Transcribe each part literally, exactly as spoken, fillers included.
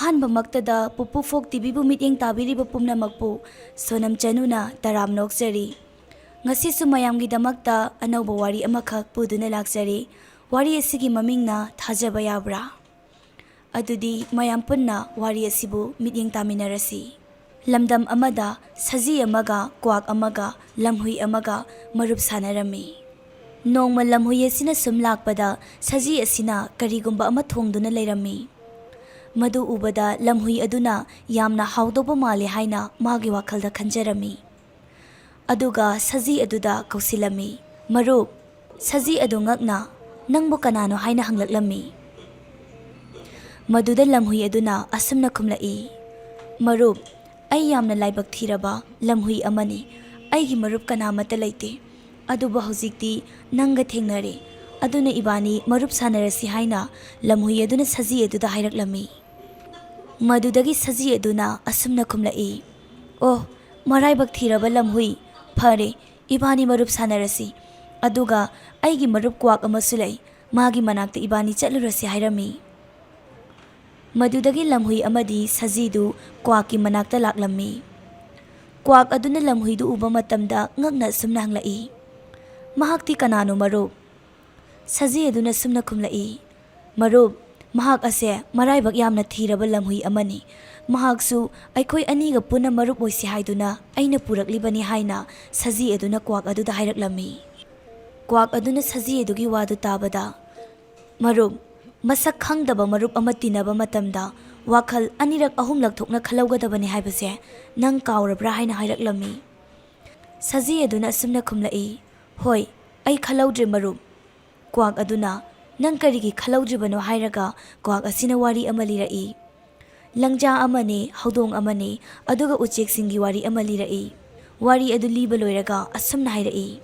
ꯑꯍꯥꯟꯕꯃꯛꯇꯗ ꯄꯨꯄꯨ ꯐꯣꯛ ꯇꯤꯚꯤꯕꯨ ꯃꯤꯠꯌꯦꯡ ꯇꯥꯕꯤꯔꯤꯕ ꯄꯨꯝꯅꯃꯛꯄꯨ ꯁꯣꯅꯝ ꯆꯅꯨꯅ ꯇꯔꯥꯝꯅ ꯑꯣꯛꯆꯔꯤ꯫ ꯉꯁꯤꯁꯨ ꯃꯌꯥꯝꯒꯤꯗꯃꯛꯇ ꯑꯅꯧꯕ ꯋꯥꯔꯤ ꯑꯃꯈꯛ ꯄꯨꯗꯨꯅ ꯂꯥꯛꯆꯔꯤ꯫ ꯋꯥꯔꯤ ꯑꯁꯤꯒꯤ ꯃꯃꯤꯡꯅ ꯊꯥꯖꯕ ꯌꯥꯕ꯭ꯔꯥ? ꯑꯗꯨꯗꯤ ꯃꯌꯥꯝ ꯄꯨꯟꯅ ꯋꯥꯔꯤ ꯑꯁꯤꯕꯨ ꯃꯤꯠꯌꯦꯡ ꯇꯥꯃꯤꯟꯅꯔꯁꯤ꯫ ꯂꯝꯗꯝ ꯑꯃꯗ ꯁꯖꯤ ꯑꯃꯒ ꯀ꯭ꯋꯥꯛ ꯑꯃꯒ ꯂꯝꯍꯨꯏ ꯑꯃꯒ ꯃꯔꯨꯞ ꯁꯥꯟꯅꯔꯝꯃꯤ꯫ ꯅꯣꯡꯃ ꯂꯝꯍꯨꯏ ꯑꯁꯤꯅ ꯁꯨꯝ ꯂꯥꯛꯄꯗ ꯁꯖꯤ ꯑꯁꯤꯅ ꯀꯔꯤꯒꯨꯝꯕ ꯑꯃ ꯊꯣꯡꯗꯨꯅ ꯂꯩꯔꯝꯃꯤ꯫ ꯃꯗꯨ ꯎꯕꯗ ꯂꯝꯍꯨꯏ ꯑꯗꯨꯅ ꯌꯥꯝꯅ ꯍꯥꯎꯗꯧꯕ ꯃꯥꯜꯂꯦ ꯍꯥꯏꯅ ꯃꯥꯒꯤ ꯋꯥꯈꯜꯗ ꯈꯟꯖꯔꯝꯃꯤ꯫ ꯑꯗꯨꯒ ꯁꯖꯤ ꯑꯗꯨꯗ ꯀꯧꯁꯤꯜꯂꯝꯃꯤ, "ꯃꯔꯨꯞ!" ꯁꯖꯤ ꯑꯗꯨ ꯉꯛꯅ, "ꯅꯪꯕꯨ ꯀꯅꯥꯅꯣ?" ꯍꯥꯏꯅ ꯍꯪꯂꯛꯂꯝꯃꯤ꯫ ꯃꯗꯨꯗ ꯂꯝꯍꯨꯏ ꯑꯗꯨꯅ ꯑꯁꯨꯝꯅ ꯈꯨꯝꯂꯛꯏ, "ꯃꯔꯨꯞ, ꯑꯩ ꯌꯥꯝꯅ ꯂꯥꯏꯕꯛ ꯊꯤꯔꯕ ꯂꯝꯍꯨꯏ ꯑꯃꯅꯤ꯫ ꯑꯩꯒꯤ ꯃꯔꯨꯞ ꯀꯅꯥꯃꯠꯇ ꯂꯩꯇꯦ꯫ ꯑꯗꯨꯕꯨ ꯍꯧꯖꯤꯛꯇꯤ ꯅꯪꯒ ꯊꯦꯡꯅꯔꯦ꯫ ꯑꯗꯨꯅ ꯏꯕꯥꯅꯤ ꯃꯔꯨꯞ ꯁꯥꯟꯅꯔꯁꯤ" ꯍꯥꯏꯅ ꯂꯝꯍꯨꯏ ꯑꯗꯨꯅ ꯁꯖꯤ ꯑꯗꯨꯗ ꯍꯥꯏꯔꯛꯂꯝꯃꯤ꯫ ꯃꯗꯨꯗꯒꯤ ꯁꯖꯤ ꯑꯗꯨꯅ ꯑꯁꯨꯝꯅ ꯈꯨꯝꯂꯛꯏ, "ꯑꯣ, ꯃꯔꯥꯏꯕꯛ ꯊꯤꯔꯕ ꯂꯝꯍꯨꯏ, ꯐꯔꯦ, ꯏꯕꯥꯅꯤ ꯃꯔꯨꯞ ꯁꯥꯟꯅꯔꯁꯤ꯫ ꯑꯗꯨꯒ ꯑꯩꯒꯤ ꯃꯔꯨꯞ ꯀ꯭ꯋꯥꯛ ꯑꯃꯁꯨ ꯂꯩ, ꯃꯥꯒꯤ ꯃꯅꯥꯛꯇ ꯏꯕꯥꯅꯤ ꯆꯠꯂꯨꯔꯁꯤ" ꯍꯥꯏꯔꯝꯃꯤ꯫ ꯃꯗꯨꯗꯒꯤ ꯂꯝꯍꯨꯏ ꯑꯃꯗꯤ ꯁꯖꯤꯗꯨ ꯀ꯭ꯋꯥꯛꯀꯤ ꯃꯅꯥꯛꯇ ꯂꯥꯛꯂꯝꯃꯤ꯫ ꯀ꯭ꯋꯥꯛ ꯑꯗꯨꯅ ꯂꯝꯍꯨꯏꯗꯨ ꯎꯕ ꯃꯇꯝꯗ ꯉꯛꯅ ꯑꯁꯨꯝꯅ ꯍꯪꯂꯛꯏ, "ꯃꯍꯥꯛꯇꯤ ꯀꯅꯥꯅꯣ, ꯃꯔꯨꯞ?" ꯁꯖꯤ ꯑꯗꯨꯅ ꯁꯨꯝꯅ ꯈꯨꯝꯂꯛꯏ, "ꯃꯔꯨꯞ, ꯃꯍꯥꯛ ꯑꯁꯦ ꯃꯔꯥꯏꯕꯛ ꯌꯥꯝꯅ ꯊꯤꯔꯕ ꯂꯝꯍꯨꯏ ꯑꯃꯅꯤ꯫ ꯃꯍꯥꯛꯁꯨ ꯑꯩꯈꯣꯏ ꯑꯅꯤꯒ ꯄꯨꯟꯅ ꯃꯔꯨꯞ ꯑꯣꯏꯁꯤ ꯍꯥꯏꯗꯨꯅ ꯑꯩꯅ ꯄꯨꯔꯛꯂꯤꯕꯅꯤ" ꯍꯥꯏꯅ ꯁꯖꯤ ꯑꯗꯨꯅ ꯀ꯭ꯋꯥꯛ ꯑꯗꯨꯗ ꯍꯥꯏꯔꯛꯂꯝꯃꯤ꯫ ꯀ꯭ꯋꯥꯛ ꯑꯗꯨꯅ ꯁꯖꯤ ꯑꯗꯨꯒꯤ ꯋꯥꯗꯨ ꯇꯥꯕꯗ, "ꯃꯔꯨꯞ, ꯃꯁꯛ ꯈꯪꯗꯕ ꯃꯔꯨꯞ ꯑꯃ ꯇꯤꯟꯅꯕ ꯃꯇꯝꯗ ꯋꯥꯈꯜ ꯑꯅꯤꯔꯛ ꯑꯍꯨꯝꯂꯛ ꯊꯣꯛꯅ ꯈꯜꯍꯧꯒꯗꯕꯅꯤ ꯍꯥꯏꯕꯁꯦ ꯅꯪ ꯀꯥꯎꯔꯕ꯭ꯔꯥ?" ꯍꯥꯏꯅ ꯍꯥꯏꯔꯛꯂꯝꯃꯤ꯫ ꯁꯖꯤ ꯑꯗꯨꯅ ꯑꯁꯨꯝꯅ ꯈꯨꯝꯂꯛꯏ, "ꯍꯣꯏ, ꯑꯩ ꯈꯜꯍꯧꯗ꯭ꯔꯦ, ꯃꯔꯨꯞ"꯫ ꯀ꯭ꯋꯥꯛ ꯑꯗꯨꯅ, "ꯅꯪ ꯀꯔꯤꯒꯤ ꯈꯜꯍꯧꯗ꯭ꯔꯤꯕꯅꯣ?" ꯍꯥꯏꯔꯒ ꯀ꯭ꯋꯥꯛ ꯑꯁꯤꯅ ꯋꯥꯔꯤ ꯑꯃ ꯂꯤꯔꯛꯏ꯫ ꯂꯪꯖꯥ ꯑꯃꯅꯤ, ꯍꯧꯗꯣꯡ ꯑꯃꯅꯤ, ꯑꯗꯨꯒ ꯎꯆꯦꯛꯁꯤꯡꯒꯤ ꯋꯥꯔꯤ ꯑꯃ ꯂꯤꯔꯛꯏ꯫ ꯋꯥꯔꯤ ꯑꯗꯨ ꯂꯤꯕ ꯂꯣꯏꯔꯒ ꯑꯁꯨꯝꯅ ꯍꯥꯏꯔꯛꯏ,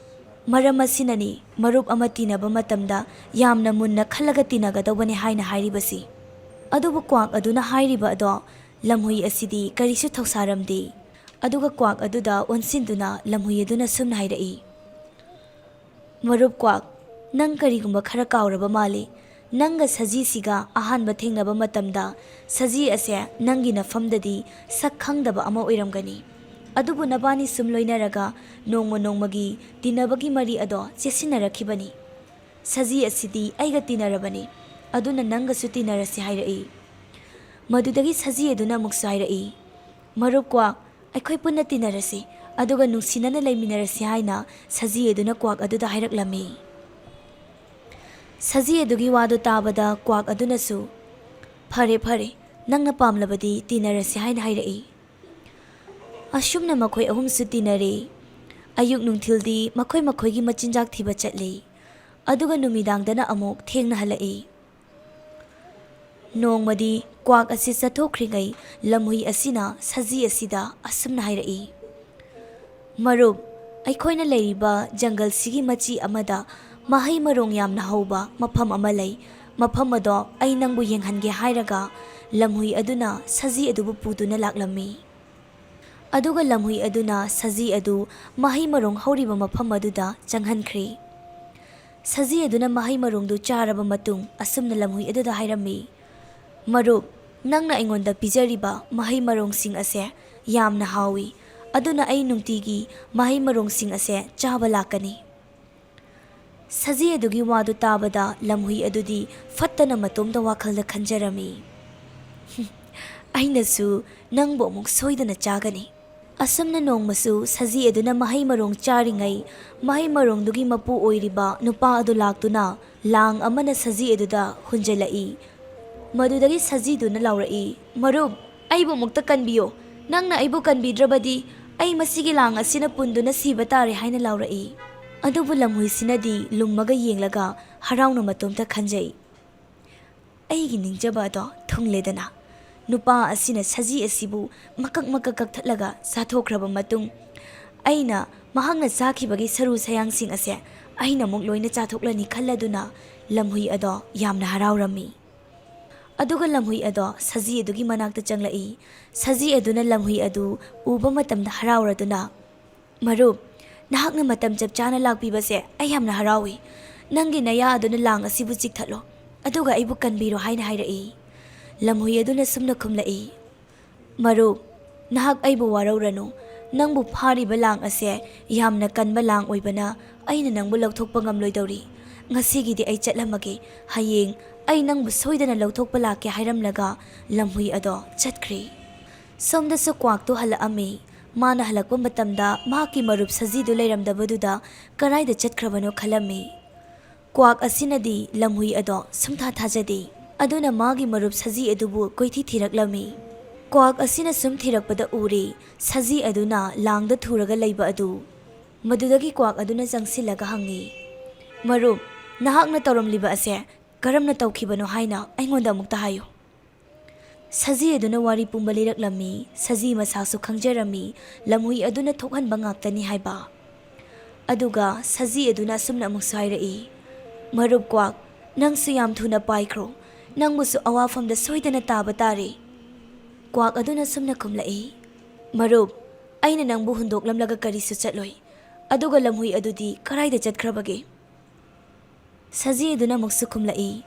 "ꯃꯔꯝ ꯑꯁꯤꯅꯅꯤ ꯃꯔꯨꯞ ꯑꯃ ꯇꯤꯟꯅꯕ ꯃꯇꯝꯗ ꯌꯥꯝꯅ ꯃꯨꯟꯅ ꯈꯜꯂꯒ ꯇꯤꯟꯅꯒꯗꯧꯕꯅꯤ ꯍꯥꯏꯅ ꯍꯥꯏꯔꯤꯕꯁꯤ"꯫ ꯑꯗꯨꯕꯨ ꯀ꯭ꯋꯥꯛ ꯑꯗꯨꯅ ꯍꯥꯏꯔꯤꯕ ꯑꯗꯣ ꯂꯝꯍꯨꯏ ꯑꯁꯤꯗꯤ ꯀꯔꯤꯁꯨ ꯊꯧꯁꯥꯔꯝꯗꯦ꯫ ꯑꯗꯨꯒ ꯀ꯭ꯋꯥꯛ ꯑꯗꯨꯗ ꯑꯣꯟꯁꯤꯟꯗꯨꯅ ꯂꯝꯍꯨꯏ ꯑꯗꯨꯅ ꯁꯨꯝꯅ ꯍꯥꯏꯔꯛꯏ, "ꯃꯔꯨꯞ ꯀ꯭ꯋꯥꯛ, ꯅꯪ ꯀꯔꯤꯒꯨꯝꯕ ꯈꯔ ꯀꯥꯎꯔꯕ ꯃꯥꯜꯂꯤ꯫ ꯅꯪꯒ ꯁꯖꯤꯁꯤꯒ ꯑꯍꯥꯟꯕ ꯊꯦꯡꯅꯕ ꯃꯇꯝꯗ ꯁꯖꯤ ꯑꯁꯦ ꯅꯪꯒꯤ ꯅꯐꯝꯗꯗꯤ ꯁꯛ ꯈꯪꯗꯕ ꯑꯃ ꯑꯣꯏꯔꯝꯒꯅꯤ꯫ ꯑꯗꯨꯕꯨ ꯅꯕꯥꯅꯤ ꯁꯨꯝ ꯂꯣꯏꯅꯔꯒ ꯅꯣꯡꯃ ꯅꯣꯡꯃꯒꯤ ꯇꯤꯟꯅꯕꯒꯤ ꯃꯔꯤ ꯑꯗꯣ ꯆꯦꯠꯁꯤꯟꯅꯔꯛꯈꯤꯕꯅꯤ꯫ ꯁꯖꯤ ꯑꯁꯤꯗꯤ ꯑꯩꯒ ꯇꯤꯟꯅꯔꯕꯅꯤ, ꯑꯗꯨꯅ ꯅꯪꯒꯁꯨ ꯇꯤꯟꯅꯔꯁꯤ ꯍꯥꯏꯔꯛꯏ꯫ ꯃꯗꯨꯗꯒꯤ ꯁꯖꯤ ꯑꯗꯨꯅ ꯑꯃꯨꯛꯁꯨ ꯍꯥꯏꯔꯛꯏ, "ꯃꯔꯨꯞ ꯀ꯭ꯋꯥꯛ, ꯑꯩꯈꯣꯏ ꯄꯨꯟꯅ ꯇꯤꯟꯅꯔꯁꯤ, ꯑꯗꯨꯒ ꯅꯨꯡꯁꯤꯅꯅ ꯂꯩꯃꯤꯟꯅꯔꯁꯤ" ꯍꯥꯏꯅ ꯁꯖꯤ ꯑꯗꯨꯅ ꯀ꯭ꯋꯥꯛ ꯑꯗꯨꯗ ꯍꯥꯏꯔꯛꯂꯝꯃꯤ꯫ ꯁꯖꯤ ꯑꯗꯨꯒꯤ ꯋꯥꯗꯨ ꯇꯥꯕꯗ ꯀ꯭ꯋꯥꯛ ꯑꯗꯨꯅꯁꯨ, "ꯐꯔꯦ, ꯐꯔꯦ, ꯅꯪꯅ ꯄꯥꯝꯂꯕꯗꯤ ꯇꯤꯟꯅꯔꯁꯤ" ꯍꯥꯏꯅ ꯍꯥꯏꯔꯛꯏ꯫ ꯑꯁꯨꯝꯅ ꯃꯈꯣꯏ ꯑꯍꯨꯝꯁꯨ ꯇꯤꯟꯅꯔꯦ꯫ ꯑꯌꯨꯛ ꯅꯨꯡꯊꯤꯜꯗꯤ ꯃꯈꯣꯏ ꯃꯈꯣꯏꯒꯤ ꯃꯆꯤꯟꯖꯥꯛ ꯊꯤꯕ ꯆꯠꯂꯤ, ꯑꯗꯨꯒ ꯅꯨꯃꯤꯗꯥꯡꯗꯅ ꯑꯃꯨꯛ ꯊꯦꯡꯅ ꯍꯜꯂꯛꯏ꯫ ꯅꯣꯡꯃꯗꯤ ꯀ꯭ꯋꯥꯛ ꯑꯁꯤ ꯆꯠꯊꯣꯛꯈ꯭ꯔꯤꯉꯩ ꯂꯝꯍꯨꯏ ꯑꯁꯤꯅ ꯁꯖꯤ ꯑꯁꯤꯗ ꯑꯁꯨꯝꯅ ꯍꯥꯏꯔꯛꯏ, "ꯃꯔꯨꯞ, ꯑꯩꯈꯣꯏꯅ ꯂꯩꯔꯤꯕ ꯖꯪꯒꯜꯁꯤꯒꯤ ꯃꯆꯤ ꯑꯃꯗ ꯃꯍꯩ ꯃꯔꯣꯡ ꯌꯥꯝꯅ ꯍꯧꯕ ꯃꯐꯝ ꯑꯃ ꯂꯩ꯫ ꯃꯐꯝ ꯑꯗꯣ ꯑꯩ ꯅꯪꯕꯨ ꯌꯦꯡꯍꯟꯒꯦ" ꯍꯥꯏꯔꯒ ꯂꯝꯍꯨꯏ ꯑꯗꯨꯅ ꯁꯖꯤ ꯑꯗꯨꯕꯨ ꯄꯨꯗꯨꯅ ꯂꯥꯛꯂꯝꯃꯤ꯫ ꯑꯗꯨꯒ ꯂꯝꯍꯨꯏ ꯑꯗꯨꯅ ꯁꯖꯤ ꯑꯗꯨ ꯃꯍꯩ ꯃꯔꯣꯡ ꯍꯧꯔꯤꯕ ꯃꯐꯝ ꯑꯗꯨꯗ ꯆꯪꯍꯟꯈ꯭ꯔꯦ꯫ ꯁꯖꯤ ꯑꯗꯨꯅ ꯃꯍꯩ ꯃꯔꯣꯡꯗꯨ ꯆꯥꯔꯕ ꯃꯇꯨꯡ ꯑꯁꯨꯝꯅ ꯂꯝꯍꯨꯏ ꯑꯗꯨꯗ ꯍꯥꯏꯔꯝꯃꯤ, "ꯃꯔꯨꯞ, ꯅꯪꯅ ꯑꯩꯉꯣꯟꯗ ꯄꯤꯖꯔꯤꯕ ꯃꯍꯩ ꯃꯔꯣꯡꯁꯤꯡ ꯑꯁꯦ ꯌꯥꯝꯅ ꯍꯥꯎꯏ, ꯑꯗꯨꯅ ꯑꯩ ꯅꯨꯡꯇꯤꯒꯤ ꯃꯍꯩ ꯃꯔꯣꯡꯁꯤꯡ ꯑꯁꯦ ꯆꯥꯕ ꯂꯥꯛꯀꯅꯤ"꯫ ꯁꯖꯤ ꯑꯗꯨꯒꯤ ꯋꯥꯗꯨ ꯇꯥꯕꯗ ꯂꯝꯍꯨꯏ ꯑꯗꯨꯗꯤ ꯐꯠꯇꯅ ꯃꯇꯣꯝꯇ ꯋꯥꯈꯜꯗ ꯈꯟꯖꯔꯝꯃꯤ, "ꯑꯩꯅꯁꯨ ꯅꯪꯕꯨ ꯑꯃꯨꯛ ꯁꯣꯏꯗꯅ ꯆꯥꯒꯅꯤ"꯫ ꯑꯁꯨꯝꯅ ꯅꯣꯡꯃꯁꯨ ꯁꯖꯤ ꯑꯗꯨꯅ ꯃꯍꯩ ꯃꯔꯣꯡ ꯆꯥꯔꯤꯉꯩ, ꯃꯍꯩ ꯃꯔꯣꯡꯗꯨꯒꯤ ꯃꯄꯨ ꯑꯣꯏꯔꯤꯕ ꯅꯨꯄꯥ ꯑꯗꯨ ꯂꯥꯛꯇꯨꯅ ꯂꯥꯡ ꯑꯃꯅ ꯁꯖꯤ ꯑꯗꯨꯗ ꯍꯨꯟꯖꯜꯂꯛꯏ꯫ ꯃꯗꯨꯗꯒꯤ ꯁꯖꯤꯗꯨꯅ ꯂꯥꯎꯔꯛꯏ, "ꯃꯔꯨꯞ, ꯑꯩꯕꯨ ꯑꯃꯨꯛꯇ ꯀꯟꯕꯤꯌꯨ꯫ ꯅꯪꯅ ꯑꯩꯕꯨ ꯀꯟꯕꯤꯗ꯭ꯔꯕꯗꯤ ꯑꯩ ꯃꯁꯤꯒꯤ ꯂꯥꯡ ꯑꯁꯤꯅ ꯄꯨꯟꯗꯨꯅ ꯁꯤꯕ ꯇꯥꯔꯦ" ꯍꯥꯏꯅ ꯂꯥꯎꯔꯛꯏ꯫ ꯑꯗꯨꯕꯨ ꯂꯝꯍꯨꯏꯁꯤꯅꯗꯤ ꯂꯨꯝꯃꯒ ꯌꯦꯡꯂꯒ ꯍꯔꯥꯎꯅ ꯃꯇꯣꯝꯇ ꯈꯟꯖꯩ, "ꯑꯩꯒꯤ ꯅꯤꯡꯖꯕ ꯑꯗꯣ ꯊꯨꯡꯂꯦꯗꯅ꯫ ꯅꯨꯄꯥ ꯑꯁꯤꯅ ꯁꯖꯤ ꯑꯁꯤꯕꯨ ꯃꯀꯛ ꯃꯀꯛ ꯀꯛꯊꯠꯂꯒ ꯆꯥꯊꯣꯛꯈ꯭ꯔꯕ ꯃꯇꯨꯡ, ꯑꯩꯅ ꯃꯍꯥꯛꯅ ꯆꯥꯈꯤꯕꯒꯤ ꯁꯔꯨ ꯁꯌꯥꯡꯁꯤꯡ ꯑꯁꯦ ꯑꯩꯅ ꯑꯃꯨꯛ ꯂꯣꯏꯅ ꯆꯥꯊꯣꯛꯂꯅꯤ" ꯈꯜꯂꯗꯨꯅ ꯂꯝꯍꯨꯏ ꯑꯗꯣ ꯌꯥꯝꯅ ꯍꯔꯥꯎꯔꯝꯃꯤ꯫ ꯑꯗꯨꯒ ꯂꯝꯍꯨꯏ ꯑꯗꯣ ꯁꯖꯤ ꯑꯗꯨꯒꯤ ꯃꯅꯥꯛꯇ ꯆꯪꯂꯛꯏ꯫ ꯁꯖꯤ ꯑꯗꯨꯅ ꯂꯝꯍꯨꯏ ꯑꯗꯨ ꯎꯕ ꯃꯇꯝꯗ ꯍꯔꯥꯎꯔꯗꯨꯅ, "ꯃꯔꯨꯞ, ꯅꯍꯥꯛꯅ ꯃꯇꯝ ꯆꯞ ꯆꯥꯅ ꯂꯥꯛꯄꯤꯕꯁꯦ ꯑꯩ ꯌꯥꯝꯅ ꯍꯔꯥꯎꯏ꯫ ꯅꯪꯒꯤ ꯅꯌꯥ ꯑꯗꯨꯅ ꯂꯥꯡ ꯑꯁꯤꯕꯨ ꯆꯤꯛꯊꯠꯂꯣ, ꯑꯗꯨꯒ ꯑꯩꯕꯨ ꯀꯟꯕꯤꯔꯣ ꯍꯥꯏꯅ ꯍꯥꯏꯔꯛꯏ꯫ ꯂꯝꯍꯨꯏ ꯑꯗꯨꯅ ꯁꯨꯝꯅ ꯈꯨꯝꯂꯛꯏ, "ꯃꯔꯨꯞ, ꯅꯍꯥꯛ ꯑꯩꯕꯨ ꯋꯥꯔꯧꯔꯅꯨ꯫ ꯅꯪꯕꯨ ꯐꯥꯔꯤꯕ ꯂꯥꯡ ꯑꯁꯦ ꯌꯥꯝꯅ ꯀꯟꯕ ꯂꯥꯡ ꯑꯣꯏꯕꯅ ꯑꯩꯅ ꯅꯪꯕꯨ ꯂꯧꯊꯣꯛꯄ ꯉꯝꯂꯣꯏꯗꯧꯔꯤ꯫ ꯉꯁꯤꯒꯤꯗꯤ ꯑꯩ ꯆꯠꯂꯝꯃꯒꯦ꯫ ꯍꯌꯦꯡ ꯑꯩ ꯅꯪꯕꯨ ꯁꯣꯏꯗꯅ ꯂꯧꯊꯣꯛꯄ ꯂꯥꯛꯀꯦ" ꯍꯥꯏꯔꯝꯂꯒ ꯂꯝꯍꯨꯏ ꯑꯗꯣ ꯆꯠꯈ꯭ꯔꯦ꯫ ꯁꯣꯝꯗꯁꯨ ꯀ꯭ꯋꯥꯛꯇꯨ ꯍꯜꯂꯛꯑꯝꯃꯤ꯫ ꯃꯥꯅ ꯍꯜꯂꯛꯄ ꯃꯇꯝꯗ ꯃꯍꯥꯛꯀꯤ ꯃꯔꯨꯞ ꯁꯖꯤꯗꯨ ꯂꯩꯔꯝꯗꯕꯗꯨꯗ ꯀꯔꯥꯏꯗ ꯆꯠꯈ꯭ꯔꯕꯅꯣ ꯈꯜꯂꯝꯃꯤ꯫ ꯀ꯭ꯋꯥꯛ ꯑꯁꯤꯅꯗꯤ ꯂꯝꯍꯨꯏ ꯑꯗꯣ ꯁꯨꯡꯊꯥ ꯊꯥꯖꯗꯦ꯫ ꯑꯗꯨꯅ ꯃꯥꯒꯤ ꯃꯔꯨꯞ ꯁꯖꯤ ꯑꯗꯨꯕꯨ ꯀꯣꯏꯊꯤ ꯊꯤꯔꯛꯂꯝꯃꯤ꯫ ꯀ꯭ꯋꯥꯛ ꯑꯁꯤꯅ ꯁꯨꯝ ꯊꯤꯔꯛꯄꯗ ꯎꯔꯦ ꯁꯖꯤ ꯑꯗꯨꯅ ꯂꯥꯡꯗ ꯊꯨꯔꯒ ꯂꯩꯕ ꯑꯗꯨ꯫ ꯃꯗꯨꯗꯒꯤ ꯀ꯭ꯋꯥꯛ ꯑꯗꯨꯅ ꯆꯪꯁꯤꯜꯂꯒ ꯍꯪꯉꯤ, "ꯃꯔꯨꯞ, ꯅꯍꯥꯛꯅ ꯇꯧꯔꯝꯂꯤꯕ ꯑꯁꯦ ꯀꯔꯝꯅ ꯇꯧꯈꯤꯕꯅꯣ ꯍꯥꯏꯅ ꯑꯩꯉꯣꯟꯗ ꯑꯃꯨꯛꯇ ꯍꯥꯏꯌꯨ?" ꯁꯖꯤ ꯑꯗꯨꯅ ꯋꯥꯔꯤ ꯄꯨꯝꯕ ꯂꯤꯔꯛꯂꯝꯃꯤ꯫ ꯁꯖꯤ ꯃꯁꯥꯁꯨ ꯈꯪꯖꯔꯝꯃꯤ ꯂꯝꯍꯨꯏ ꯑꯗꯨꯅ ꯊꯣꯛꯍꯟꯕ ꯉꯥꯛꯇꯅꯤ ꯍꯥꯏꯕ꯫ ꯑꯗꯨꯒ ꯁꯖꯤ ꯑꯗꯨꯅ ꯑꯁꯨꯝꯅ ꯑꯃꯨꯛꯁꯨ ꯍꯥꯏꯔꯛꯏ, "ꯃꯔꯨꯞ ꯀ꯭ꯋꯥꯛ, ꯅꯪꯁꯨ ꯌꯥꯝ ꯊꯨꯅ ꯄꯥꯏꯈ꯭ꯔꯣ꯫ ꯅꯪꯕꯨꯁꯨ ꯑꯋꯥꯐꯝꯗ ꯁꯣꯏꯗꯅ ꯇꯥꯕ ꯇꯥꯔꯦ꯫" ꯀ꯭ꯋꯥꯛ ꯑꯗꯨꯅ ꯁꯨꯝꯅ ꯈꯨꯝꯂꯛꯏ, "ꯃꯔꯨꯞ, ꯑꯩꯅ ꯅꯪꯕꯨ ꯍꯨꯟꯗꯣꯛꯂꯝꯂꯒ ꯀꯔꯤꯁꯨ ꯆꯠꯂꯣꯏ꯫ ꯑꯗꯨꯒ ꯂꯝꯍꯨꯏ ꯑꯗꯨꯗꯤ ꯀꯔꯥꯏꯗ ꯆꯠꯈ꯭ꯔꯕꯒꯦ?" ꯁꯖꯤ ꯑꯗꯨꯅ ꯑꯃꯨꯛꯁꯨ ꯈꯨꯝꯂꯛꯏ,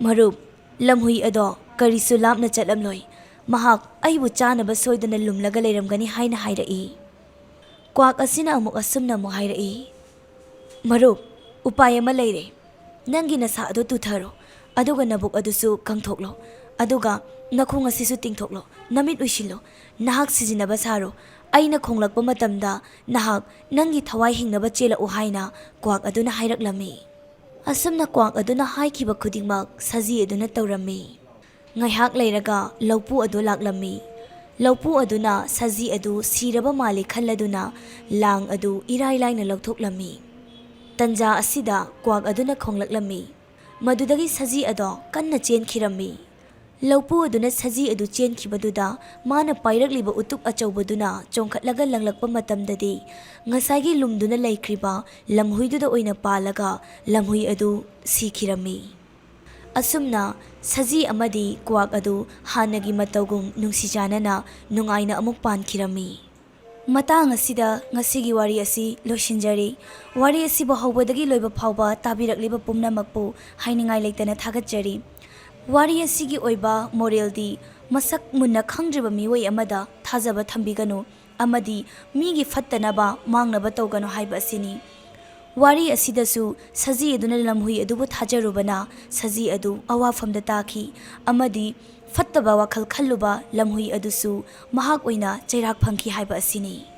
"ꯃꯔꯨꯞ, ꯂꯝꯍꯨꯏ ꯑꯗꯣ ꯀꯔꯤꯁꯨ ꯂꯥꯞꯅ ꯆꯠꯂꯝꯂꯣꯏ꯫ ꯃꯍꯥꯛ ꯑꯩꯕꯨ ꯆꯥꯅꯕ ꯁꯣꯏꯗꯅ ꯂꯨꯝꯂꯒ ꯂꯩꯔꯝꯒꯅꯤ" ꯍꯥꯏꯅ ꯍꯥꯏꯔꯛꯏ꯫ ꯀ꯭ꯋꯥꯛ ꯑꯁꯤꯅ ꯑꯃꯨꯛ ꯑꯁꯨꯝꯅ ꯑꯃꯨꯛ ꯍꯥꯏꯔꯛꯏ, "ꯃꯔꯨꯞ, ꯎꯄꯥꯏ ꯑꯃ ꯂꯩꯔꯦ꯫ ꯅꯪꯒꯤ ꯅꯁꯥ ꯑꯗꯨ ꯇꯨꯊꯔꯣ, ꯑꯗꯨꯒ ꯅꯕꯨꯛ ꯑꯗꯨꯁꯨ ꯀꯪꯊꯣꯛꯂꯣ, ꯑꯗꯨꯒ ꯅꯈꯣꯡ ꯑꯁꯤꯁꯨ ꯇꯤꯡꯊꯣꯛꯂꯣ, ꯅꯃꯤꯠ ꯎꯏꯁꯤꯜꯂꯣ, ꯅꯍꯥꯛ ꯁꯤꯖꯤꯟꯅꯕ ꯁꯥꯔꯣ꯫ ꯑꯩꯅ ꯈꯣꯡꯂꯛꯄ ꯃꯇꯝꯗ ꯅꯍꯥꯛ ꯅꯪꯒꯤ ꯊꯋꯥꯏ ꯍꯤꯡꯅꯕ ꯆꯦꯜꯂꯛꯎ" ꯍꯥꯏꯅ ꯀ꯭ꯋꯥꯛ ꯑꯗꯨꯅ ꯍꯥꯏꯔꯛꯂꯝꯃꯤ꯫ ꯑꯁꯨꯝꯅ ꯀ꯭ꯋꯥꯛ ꯑꯗꯨꯅ ꯍꯥꯏꯈꯤꯕ ꯈꯨꯗꯤꯡꯃꯛ ꯁꯖꯤ ꯑꯗꯨꯅ ꯇꯧꯔꯝꯃꯤ꯫ ꯉꯥꯏꯍꯥꯛ ꯂꯩꯔꯒ ꯂꯧꯄꯨ ꯑꯗꯨ ꯂꯥꯛꯂꯝꯃꯤ꯫ ꯂꯧꯄꯨ ꯑꯗꯨꯅ ꯁꯖꯤ ꯑꯗꯨ ꯁꯤꯔꯕ ꯃꯥꯜꯂꯤ ꯈꯜꯂꯗꯨꯅ ꯂꯥꯡ ꯑꯗꯨ ꯏꯔꯥꯏ ꯂꯥꯏꯅ ꯂꯧꯊꯣꯛꯂꯝꯃꯤ꯫ ꯇꯟꯖꯥ ꯑꯁꯤꯗ ꯀ꯭ꯋꯥꯛ ꯑꯗꯨꯅ ꯈꯣꯡꯂꯛꯂꯝꯃꯤ꯫ ꯃꯗꯨꯗꯒꯤ ꯁꯖꯤ ꯑꯗꯣ ꯀꯟꯅ ꯆꯦꯟꯈꯤꯔꯝꯃꯤ꯫ ꯂꯧꯄꯨ ꯑꯗꯨꯅ ꯁꯖꯤ ꯑꯗꯨ ꯆꯦꯟꯈꯤꯕꯗꯨꯗ ꯃꯥꯅ ꯄꯥꯏꯔꯛꯂꯤꯕ ꯎꯇꯨꯞ ꯑꯆꯧꯕꯗꯨꯅ ꯆꯣꯡꯈꯠꯂꯒ ꯂꯪꯂꯛꯄ ꯃꯇꯝꯗꯗꯤ ꯉꯁꯥꯏꯒꯤ ꯂꯨꯝꯗꯨꯅ ꯂꯩꯈ꯭ꯔꯤꯕ ꯂꯝꯍꯨꯏꯗꯨꯗ ꯑꯣꯏꯅ ꯄꯥꯜꯂꯒ ꯂꯝꯍꯨꯏ ꯑꯗꯨ ꯁꯤꯈꯤꯔꯝꯃꯤ꯫ ꯑꯁꯨꯝꯅ ꯁꯖꯤ ꯑꯃꯗꯤ ꯀ꯭ꯋꯥꯛ ꯑꯗꯨ ꯍꯥꯟꯅꯒꯤ ꯃꯇꯧꯒꯨꯝ ꯅꯨꯡꯁꯤ ꯆꯥꯟꯅꯅ ꯅꯨꯡꯉꯥꯏꯅ ꯑꯃꯨꯛ ꯄꯥꯟꯈꯤꯔꯝꯃꯤ꯫ ꯃꯇꯥꯡ ꯑꯁꯤꯗ ꯉꯁꯤꯒꯤ ꯋꯥꯔꯤ ꯑꯁꯤ ꯂꯣꯏꯁꯤꯟꯖꯔꯤ꯫ ꯋꯥꯔꯤ ꯑꯁꯤꯕꯨ ꯍꯧꯕꯗꯒꯤ ꯂꯣꯏꯕ ꯐꯥꯎꯕ ꯇꯥꯕꯤꯔꯛꯂꯤꯕ ꯄꯨꯝꯅꯃꯛꯄꯨ ꯍꯥꯏꯅꯤꯡꯉꯥꯏ ꯂꯩꯇꯅ ꯊꯥꯒꯠꯆꯔꯤ꯫ ꯋꯥꯔꯤ ꯑꯁꯤꯒꯤ ꯑꯣꯏꯕ ꯃꯣꯔꯦꯜꯗꯤ, ꯃꯁꯛ ꯃꯨꯟꯅ ꯈꯪꯗ꯭ꯔꯤꯕ ꯃꯤꯑꯣꯏ ꯑꯃꯗ ꯊꯥꯖꯕ ꯊꯝꯕꯤꯒꯅꯨ ꯑꯃꯗꯤ ꯃꯤꯒꯤ ꯐꯠꯇꯅꯕ ꯃꯥꯡꯅꯕ ꯇꯧꯒꯅꯨ ꯍꯥꯏꯕ ꯑꯁꯤꯅꯤ꯫ ꯋꯥꯔꯤ ꯑꯁꯤꯗꯁꯨ ꯁꯖꯤ ꯑꯗꯨꯅ ꯂꯝꯍꯨꯏ ꯑꯗꯨꯕꯨ ꯊꯥꯖꯔꯨꯕꯅ ꯁꯖꯤ ꯑꯗꯨ ꯑꯋꯥꯐꯝꯗ ꯇꯥꯈꯤ ꯑꯃꯗꯤ ꯐꯠꯇꯕ ꯋꯥꯈꯜ ꯈꯜꯂꯨꯕ ꯂꯝꯍꯨꯏ ꯑꯗꯨꯁꯨ ꯃꯍꯥꯛ ꯑꯣꯏꯅ ꯆꯩꯔꯥꯛ ꯐꯪꯈꯤ ꯍꯥꯏꯕ ꯑꯁꯤꯅꯤ꯫